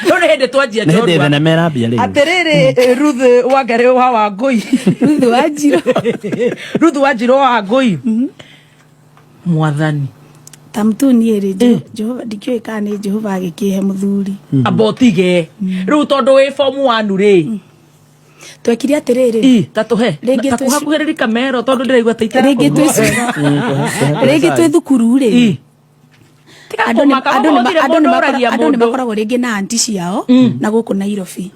Rĩu nĩ hĩndĩ twanjia Nĩ hĩndĩ njorua. thenema ĩrambia rĩu. Atĩrĩrĩ, Ruth Wangari wa Wangũi. Ruth Wanjirũ. Ruth Wanjirũ wa Wangũi. Mwathani. Ta mtu niĩ rĩ, Jehova, ndikĩũĩ kana nĩ Jehova agĩkĩhe mũthuri. Amba ũtige. Rĩu tondũ wĩ form 1 rĩ. Twekire atĩrĩrĩ. I, ta tũhe. Rĩngĩ Ta kũhakuhĩrĩria kamero tondũ ndĩraigua ta Rĩngĩ rĩngĩ twĩ thukuru rĩ. I. Tiga kũmaka, gũkũ gũtirĩ mũndũ ũragia Andũ nĩ mũndũ. makoragwo rĩngĩ na anti ciao na gũkũ Nairobi.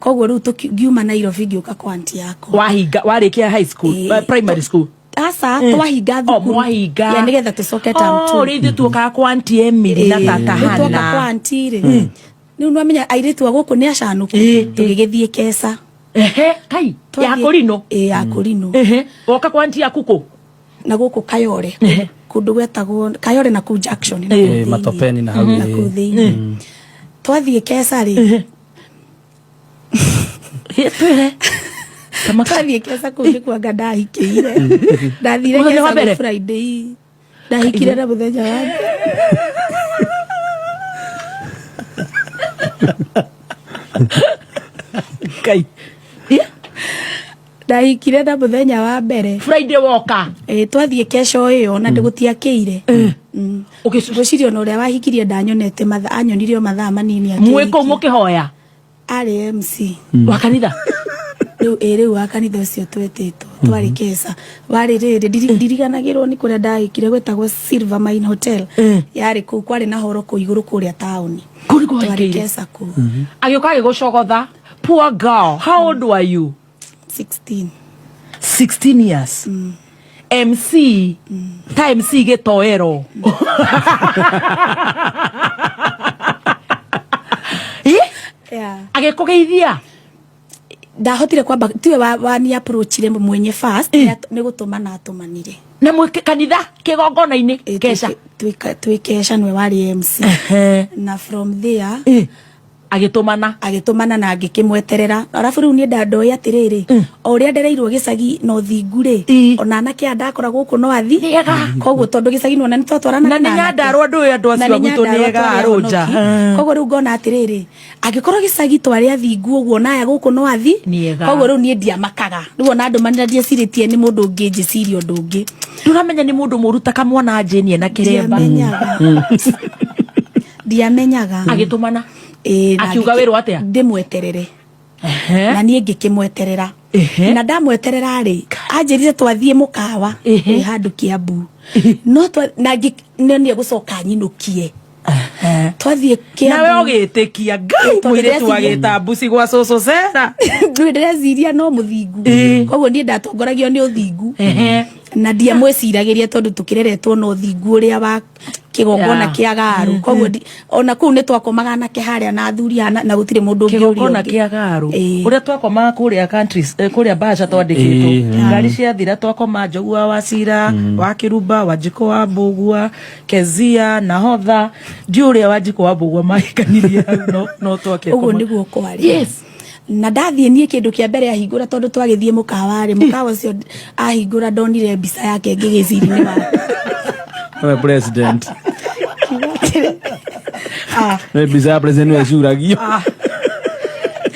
Koguo rĩu ngiuma Nairobi ngĩũka kwa anti yakwa. Wahinga, warĩkia high school, primary school. Aca, twahinga Oh, thukuru. mwahinga. Yeah, nĩgetha tũcoke term Oh, two. rĩu ithuĩ tuokaga kwa auntie Emily na tata Rĩu twoka kwa Hannah. anti rĩ, rĩu nĩwamenya airĩtu a gũkũ nĩ acanũku. Tũgĩgĩthiĩ Kesa. Ehe, kai, ya kũrinũ. Ĩĩ, ya kũrinũ. Ehe, woka kwa auntie yaku kũ? Na gũkũ Kayore. Kũndũ gwetagwo Kayore na kũu Junction, na kũu thĩinĩ. Matopeni na hau, Na kũu thĩinĩ. Twathiĩ Kesa rĩ. Twĩre. Twathiĩ Kesa kũu nĩkuo anga ndahikĩire. Ndathire Mũthenya wa Kesa mbere? gwĩ Friday. Ndahikire na mũthenya wa mbere. Ngai. Ndahikire na mũthenya wa mbere. Friday woka. Ĩĩ, twathiĩ kesho ĩyo na gũtiakĩire. Ngwĩciria ona ũrĩa wahikirie ndanyonete mathaa, anyonire o mathaa manini akĩhikia. Mwĩ kũu mũkĩhoya? Arĩ MC. Wa kanitha? Rĩu, ĩĩ, rĩu wa kanitha ũcio twetĩtwo, twarĩ Kesa. Warĩ rĩrĩ, ndiriganagĩrwo nĩ kũrĩa ndahikire, gwetagwo Silver Mine Hotel. Yarĩ kũu, kwarĩ na horo kũu igũrũ kũrĩa taũni. Kũu nĩkuo Twarĩ wahikĩire? Kesa kũu. Agĩũka agĩgũcogotha. Poor girl, how old were you? 16. 16 years. MC, ta MC gĩtoero. Ĩ? Yeah. Agĩkũgeithia? Ndahotire kwamba tiwe wa ni approachire mwenye first, nĩ gũtũmana atũmanire. Na mwĩ kanitha kĩgongona-inĩ kesha. Twĩ kesha nĩwe warĩ MC. Na from there Agĩtũmana. Agĩtũmana na ngĩkĩmweterera. Arabu rĩu niĩ ndandoĩ atĩrĩrĩ, o ũrĩa ndereirwo gĩcagi na ũthingu rĩ, ona anake aya ndakora gũkũ no athi. Nĩega. Koguo tondũ gĩcagi nĩwona nĩtwatwaranaga Na nĩ na anake. Nyandarũa ndũĩ andũ Na acio nĩ gwitũ nĩ Nyandarũa ega twarĩ Arũnja. ahonoki. Koguo rĩu ngona atĩrĩrĩ, angĩkorwo gĩcagi twarĩ athingu ũguo na aya gũkũ no athi. Nĩega. Koguo rĩu niĩ ndiamakaga. Rĩu ona andũmanĩra ndiecirĩtie nĩ mũndũ ũngĩ njĩciria ũndũ ũngĩ. Ndũramenya nĩ mũndũ mũru ta kamwana Jane ena kĩremba. Ndiamenyaga. Ndiamenyaga. Agĩtũmana. Ĩĩ, na Akiuga wĩrwo atĩa? Ndĩmweterere. Na niĩ ngĩkĩmweterera. Na ndamweterera rĩ, anjĩrire twathiĩ mũkawa wĩ handũ Kiambu. No na nĩ niĩ gũcoka nyinũkie. Twathiĩ Kiambu. Nawe ũgĩtĩkia Ngai Ĩĩ, tondũ mũirĩtu ndĩreciria- agĩta mbuci gwa cũcũ Sera. Ndũĩ ndĩreciria no mũthingu. Koguo niĩ ndatongoragio nĩ ũthingu. Na ndiamwĩciragĩria tondũ tũkĩreretwo na ũthingu ũrĩa wa kĩgongona kĩa garu. Koguo ona kũu nĩ twakomaga nake harĩa na athuri aya na gũtirĩ mũndũ ũngĩ ũria Kĩgongona ũngĩ. kĩa garu. Ũrĩa twakomaga kũrĩa countries, kũrĩa Bahasha twandĩkĩtwo. Ngari ciathira twakoma Njogu wa Wacira, wa Kĩrumba, Wanjikũ wa Mbũgua, Kezia, Nahodha. Ndiũĩ ũrĩa Wanjikũ wa Mbũgua mahikanirie hau, no twakĩkoma. Ũguo nĩguo kwarĩ. Na ndathiĩ niĩ kĩndũ kĩa mbere ahingũra, tondũ twagĩthiĩ mũkawa rĩ, mũkawa ũcio ahingũra ndonire mbica yake ngĩgĩciri nĩ wake. We president. Nĩ mbica ya president nĩwe ĩcuragio.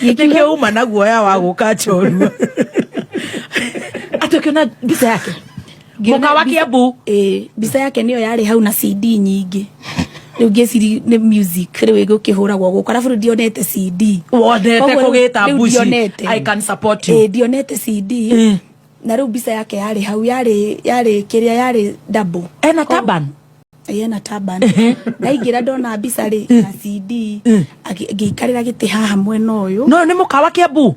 Nĩkĩo uma na guoya wa gũka njorua. Atĩ ũkĩona mbica yake? Ngĩona Mũkawa Kiambu. Ĩĩ, mbica yake nĩyo yarĩ hau na CD nyingĩ. Rĩu ngĩciri nĩ music rĩu ĩgũkĩhũragwo gũkũ, arabu rĩu ndionete CD. Wonete Koguo kũgĩta rĩu mbuci. ndionete. I can support you. Ĩĩ, ndionete CD. Na rĩu mbica yake yarĩ hau, yarĩ kĩrĩa, yarĩ double. Ena taban? Ĩĩ, ena taban. Ndaingĩra ndona mbica rĩ, na CD, ngĩikarĩra gĩtĩ haha mwena ũyũ. No nĩ mũkawa Kiambu?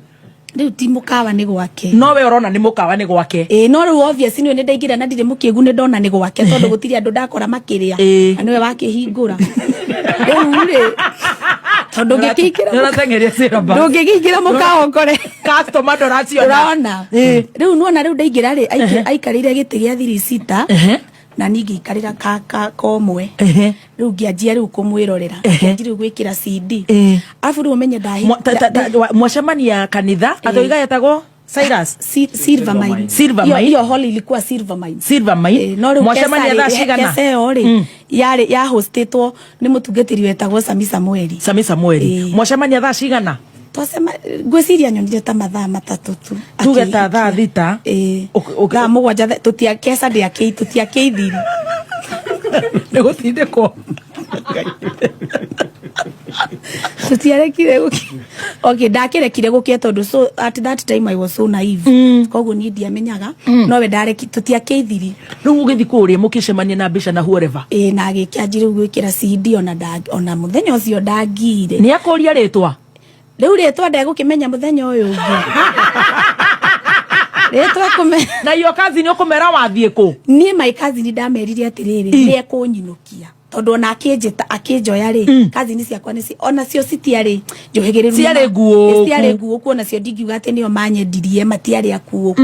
Rĩu ti mũkawa, nĩ gwake. No we ũrona nĩ mũkawa nĩ gwake. Ĩĩ, no rĩu obvious nĩ ndaingĩra na ndirĩ mũkĩgu, nĩ ndona nĩ gwake tondũ gũtirĩ andũ ndakora makĩrĩa. Na nĩwe wakĩhingũra. Rĩu rĩ, tondũ ngĩkĩingĩra Nĩ ũrateng'eria syllabus. ndũngĩkĩingĩra mũkawa ũkore Customer ndũraciona. Ũrona. Rĩu nĩwona rĩu ndaingĩra rĩ, aikarĩire gĩtĩ gĩa thiri sita. Na niĩ ngĩikarĩra ka komwe. Rĩu ngĩanjia rĩu kũmwĩrorera. Ngĩanjia rĩu gwĩkĩra CD. Arabu rĩu ũmenye Mwacemania kanitha, athoiga yetagwo Cyrus Silver Mine. Silver Hiyo- Mine. Hiyo hall ilikuwa Silver Mine. Silver Mine. No rĩu Mwacemania Kesa thaa rĩ- cigana? Kesa ĩyo rĩ yarĩ yahostĩtwo nĩ mũtungatĩri wetagwo Sami Samueli. Sami Samueli. Mwacemania thaa cigana? Twacema ngwĩciria nyonire ta mathaa 3 tu. Tuge ta thaa 6. Ĩĩ. Thaa 7 tũtia Kesa ndĩakĩ tũtiakĩithiri. Nĩ gũtindĩkwo. Tũtiarekire gũkĩ. Okay, ndakĩrekire gũkĩe tondũ so at that time I was so naive. Koguo niĩ ndiamenyaga nowe ndareki tũtiakĩithiri. Rĩu ũgĩthiĩ kũrĩa mũkĩcemania na mbica na whoever. Ĩĩ, na agĩkĩanjia rĩu gwĩkĩra CD ona ona mũthenya ũcio ndangire. Nĩ akũria rĩtwa? Rĩu rĩtwa ndegũkĩmenya mũthenya ũyũ ũngĩ. Rĩtwa kũme Na iyo cousin ũkũmera wathiĩ kũ? Niĩ my cousin ndamerire atĩrĩrĩ, nĩ ekũnyinũkia tondũ ona akĩnjĩta akĩnjoya rĩ, cousin ciakwa nĩ ona cio citiarĩ njũhĩgĩrĩru. Ciarĩ nguũku. Ciarĩ nguũku, ona cio ndingiuga atĩ nĩo manyendirie, matiarĩ akuũku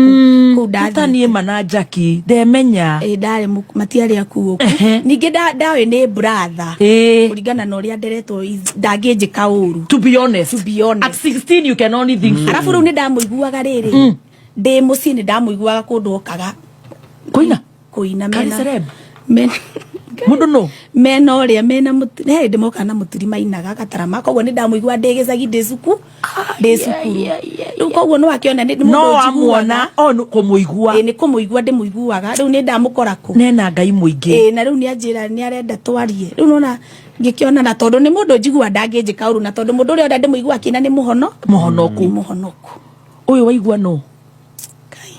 kũu ndathiĩ. Taniĩ mana Jackie ndemenya. Ĩ, ndarĩ matiarĩ akuũku. Ningĩ ndaoĩ nĩ brother kũringana na ũrĩa nderetwo ndangĩnjĩka ũru. To be honest. To be honest. At 16 you can only think so. Arabu rĩu nĩ ndamũiguaga rĩrĩ ndĩ mũciĩ, nĩ ndamũiguaga kũndũ okaga Kũina? Kũina. Karĩ Mena celeb? Mũndũ nũ? Mena ũrĩa mena he hĩndĩ mokaga na mũturi mainaga gatarama, koguo nĩ ndamũigua ndĩ gĩcagi, ndĩ cuku ndĩ cukuru rĩu, koguo nĩ wakĩona nĩ mũndũ No njiguaga. amuona o kũmũigua. Ĩ, nĩ kũmũigua ndĩmũiguaga, rĩu nĩ ndamũkora kũ. Nena Ngai mũingĩ. Ĩ, na rĩu nĩ anjĩra nĩ arenda twarie, rĩu nona ngĩkĩona na tondũ nĩ mũndũ njigua ndangĩnjĩka ũru, na tondũ mũndũ ũrĩa ndĩmũigua akĩina nĩ mũhono Mũhonoku. Nĩ mũhonoku. Ũyũ waigua nũ? Ngai.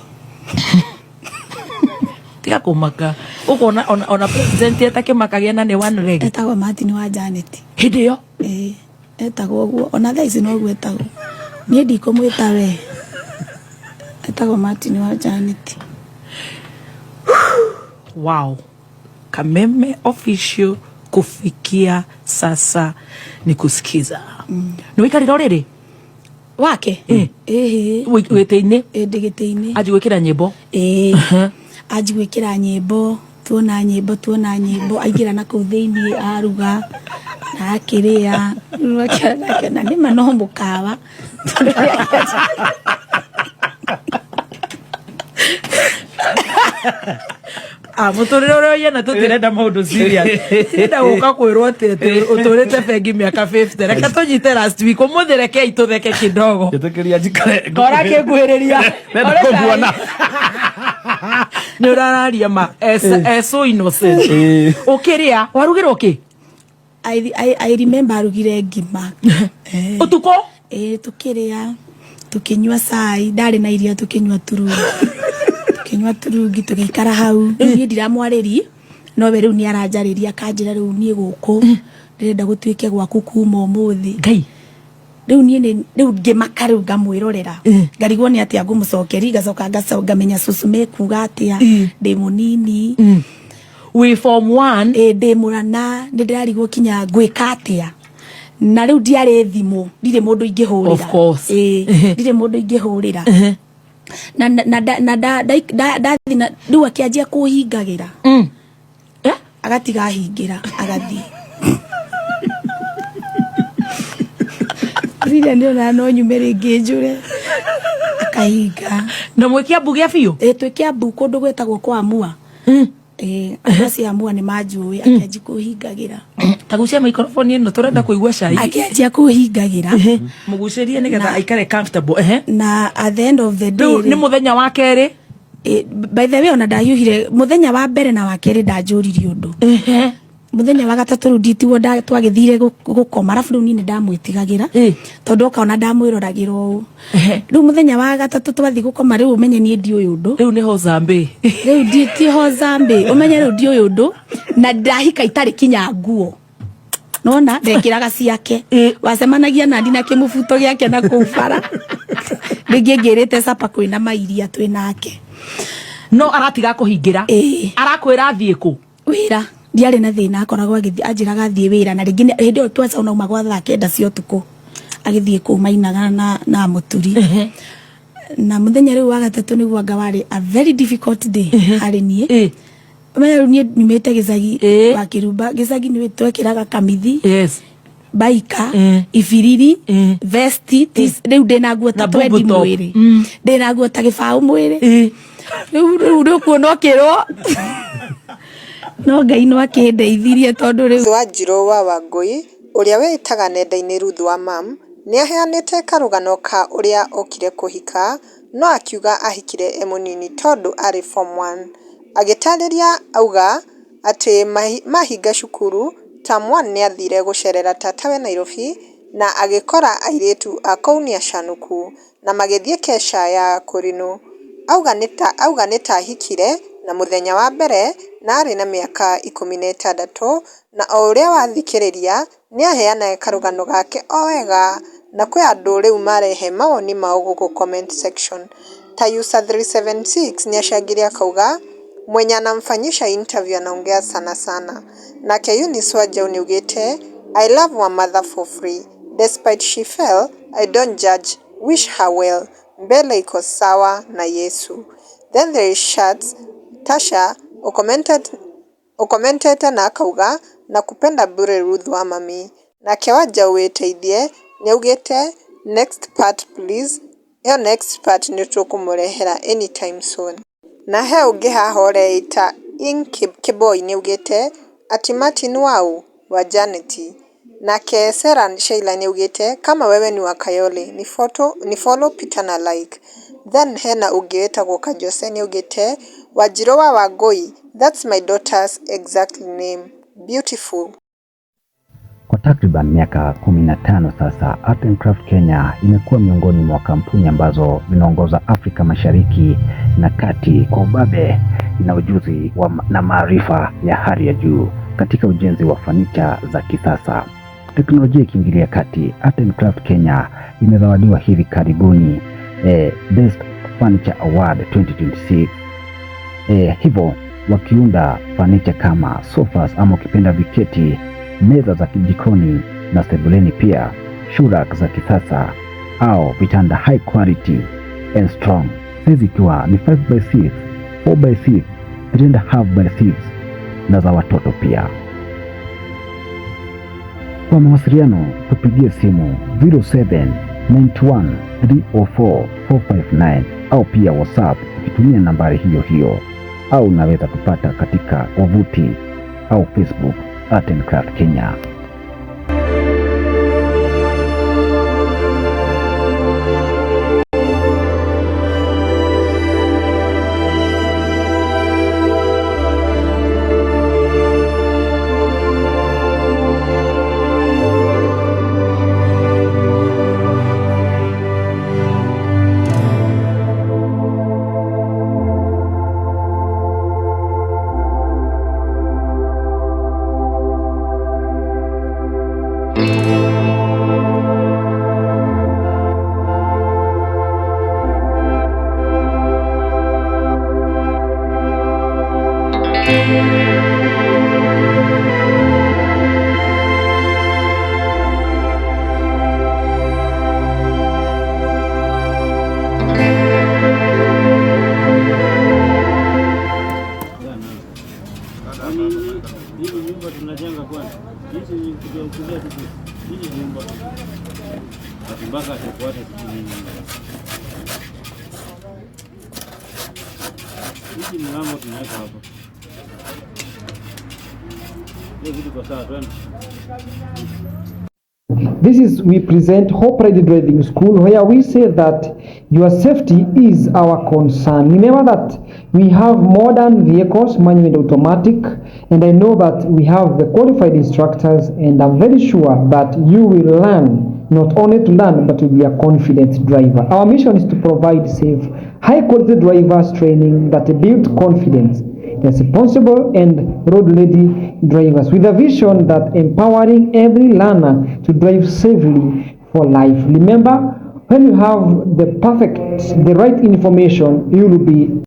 Tiga kũmaka. Ũkona ona president etakĩmakagia na nĩ one leg. Etagwo Martin wa Janet. Hĩndĩ ĩyo? Ĩ, etagwo ũguo, ona thaa ici noguo etagwo, niĩ ndikũmwĩta we, etagwo Martin wa Janet. Wow. Kameme Official kufikia sasa ni kusikiza. Nĩ waikarire ũrĩrĩ? Wake? Ĩhĩ. Wĩtĩ-inĩ? Ĩ, ndĩ gĩtĩ-inĩ. Anji gwĩkĩra nyĩmbo? Ĩĩ, anji gwĩkĩra nyĩmbo, tuona nyĩmbo, tuona nyĩmbo, aingĩra na kũu thĩiniĩ aruga na akĩrĩa. Rĩu akĩona nĩma no mũkawa tondũ Ah, mũtũrĩre ũrĩa ũiana tũtirenda maũndũ serious. Tirenda gũka kwĩrwo atĩ ũtũrĩte bengi mĩaka 50. Reke tũnyite last week ũmũthĩ, rekei tũtheke kidogo. Njĩtĩkĩria njikare. Kora kĩnguhĩrĩria. Nenda kũmuona. Nĩ ũrararia ma so innocent. Ũkĩrĩa warugĩrwo kĩ? I remember arugire ngima. Ũtukũ? Ĩ, tukĩrĩa, tukĩnyua cai, ndarĩ na iria, tukĩnyua turungi, tukĩnyua turungi, tũgĩikara hau. Rĩu niĩ ndiramwarĩri, nowe rĩu nĩ aranjarĩria, akanjĩra rĩu niĩ gũkũ ndĩrenda gũtuĩke gwaku kuma ũmũthĩ. Ngai. Rĩu niĩ rĩu ngĩmaka, rĩu ngamwĩrorera, ngarigwo nĩ atĩa ngũmũcokeri, ngacoka ngamenya cũcũ mekuga atĩa, ndĩ mũnini. Wĩ form 1. Ĩ, ndĩ mũrana, nĩ ndĩrarigwo kinya ngwĩka atĩa, na rĩu ndiarĩ thimũ, ndirĩ mũndũ ingĩhũrĩra. Of course. Ĩ, ndirĩ mũndũ ingĩhũrĩra na na na na ndathi na rĩu akĩanjia kũhingagĩra. Eh? Agatiga ahingĩra, agathiĩ. Rĩrĩa nĩona no nyume rĩngĩ njũre, akahinga. Na mwĩ Kĩambu gĩa biũ? Ĩ, twĩ Kĩambu kũndũ gwĩtagwo kwa Mua. Ĩ, andũ acio a Mua nĩ manjũĩ. Akĩanjia kũhingagĩra. Tagucia microphone ĩno, tũrenda kũigua cai. Akĩanjia kũhingagĩra. Mũgucĩrie nĩgetha aikare comfortable. Ehe. Na at the end of the day Rĩu nĩ mũthenya wa kerĩ. Ĩ, by the way, ona ndahiũhire mũthenya wa mbere na wa kerĩ, ndanjũririe ũndũ. Mũthenya wa gatatũ rĩu nditigwo twagĩthire gũkoma, arabu rĩu niĩ nĩ ndamwĩtigagĩra tondũ okaona ndamwĩroragĩra ũũ. Rĩu mũthenya wa gatatũ twathiĩ gũkoma, rĩu ũmenye niĩ ndiũĩ ũndũ. Rĩu nĩ hozambe. Rĩu ti hozambe, ũmenye rĩu ndiũĩ ũndũ, na ndahika itarĩ kinya nguo, nona ndekĩraga ciake. Wacemanagia nandi na kĩmũbuto gĩake na kũu bara, rĩngĩ ngĩrĩte capa kwĩna mairia twĩ nake. No aratiga kũhingĩra? Ĩĩ. Arakwĩra athiĩ kũ? Wĩra ndiarĩ na thĩna, akoragwo agĩthiĩ, anjĩraga athiĩ wĩra, na rĩngĩ hĩndĩ ĩyo twacauna uma gwa thaa 9 cia ũtukũ, agĩthiĩ kũu mainaga na mũturi. Na mũthenya rĩu wa gatatũ nĩguo anga warĩ a very difficult day harĩ niĩ. Ũmenye rĩu niĩ nyumĩte gĩcagi wa Kĩrumba, gĩcagi nĩ twekĩraga kamithi. Baika ibiriri vesti rĩu ndĩna nguo ta Na boob twendi top. Mwĩrĩ ndĩna nguo ta gĩbaũ mwĩrĩ rĩu rĩu rĩu kuona ũkĩrwo no Ngai no akĩndeithirie tondũ rĩu Ruth Wanjiru wa Wangũi ũrĩa wĩĩtaga nenda-inĩ Ruth wa Mam nĩaheanĩte karũgano ka ũrĩa okire kũhika no akiuga ahikire e mũnini tondũ arĩ form 1. Agĩtarĩria auga atĩ mahinga cukuru term 1 nĩathire gũcerera tatawe Nairobi na agĩkora airĩtu a kũu nĩacanũku na magĩthiĩ kesha ya kũrinũ. Auga nĩtahikire na mũthenya wa mbere na arĩ na mĩaka 16 na o ũrĩa wathikĩrĩria nĩaheana karũgano gake o wega na kwĩ andũ rĩu marehe mawoni mao gũkũ comment section. Ta user 376 nĩacangire akauga mwenye anamfanyisha interview anaongea sana sana. Nake Eunice Wanjau nĩaugĩte I love our mother for free despite she fell I don't judge wish her well mbele iko sawa na Yesu. Then there is Shats Tasha ũkomentete na akauga nakupenda bure Ruth wa mami. Nake Wanjau wĩteithie nĩaugĩte next part please ĩyo next part nĩtũkũmũrehera anytime soon. Na he ũngĩ haha ũreĩta Ing Kĩboi nĩaugĩte ati Martin waũ wa Janet. Nake Sarah Sheila nĩaugĩte kama wewe ni wa Kayole ni, photo, ni follow Peter na like. Then hena ũngĩ wĩtagwo Kajose nĩaugĩte Wanjiru wa Wangũi that's my daughter's exact name beautiful. Kwa takriban miaka 15 sasa, Art and Craft Kenya imekuwa miongoni mwa kampuni ambazo zinaongoza Afrika Mashariki na Kati kwa ubabe na ujuzi na maarifa ya hali ya juu katika ujenzi wa fanicha za kisasa. Teknolojia ikiingilia kati, Art and Craft Kenya imezawadiwa hivi karibuni Best Furniture Award 2026. Hivyo wakiunda fanicha kama sofas ama ukipenda viketi, meza za jikoni na sebuleni, pia shoe rack za kisasa au vitanda high quality and strong, size ikiwa ni 5x6, 4x6, 3.5x6 na za watoto pia. Kwa mawasiliano tupigie simu 0791 304 459 au pia WhatsApp ukitumia nambari hiyo hiyo, au unaweza tupata katika wavuti au Facebook Art and Craft Kenya. Hizi nyumba tunajenga kwani? Hizi ni kuja kuja tu. Hizi nyumba. Ati mpaka tufuate tu. Hizi mlango tunaweka hapa. Hiyo kitu kwa sawa, twende. This is we present Hope Ready Driving School, where we say that your safety is our concern. Remember that we have modern vehicles, manual and automatic, and I know that we have the qualified instructors, and I'm very sure that you will learn, not only to learn, but to be a confident driver. Our mission is to provide safe, high quality drivers training that build confidence, responsible and road-ready drivers, with a vision that empowering every learner to drive safely for life. Remember, when you have the right information, you will be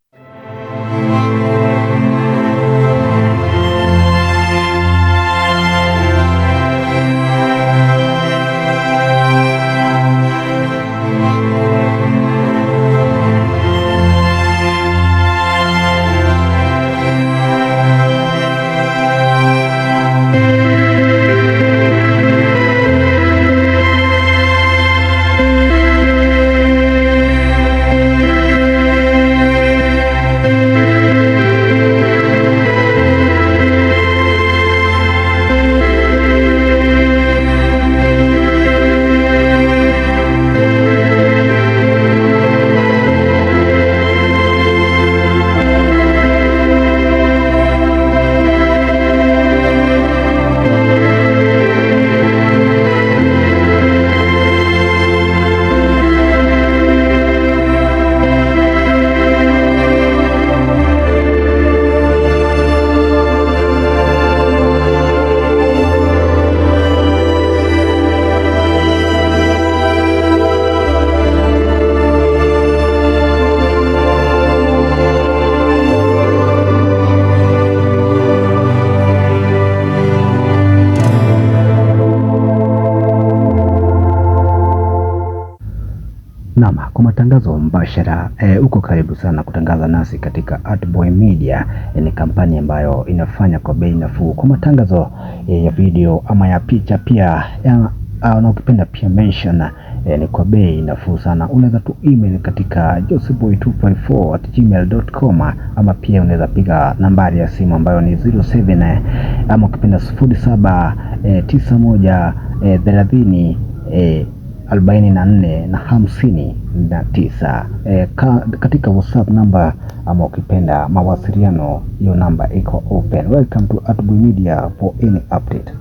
Naam, kwa matangazo mbashara uko karibu sana kutangaza nasi katika Artboy Media. Ni kampani ambayo inafanya kwa bei nafuu kwa matangazo ya video ama ya picha pia ya, na ukipenda pia mention ni kwa bei nafuu sana. Unaweza tu email katika joseboy254@gmail.com ama pia unaweza piga nambari ya simu ambayo ni 07 ama ukipenda 07 91 30 44 na 59. Katika WhatsApp namba ama ukipenda mawasiliano, hiyo namba iko open. Welcome to Artboy Media for any update.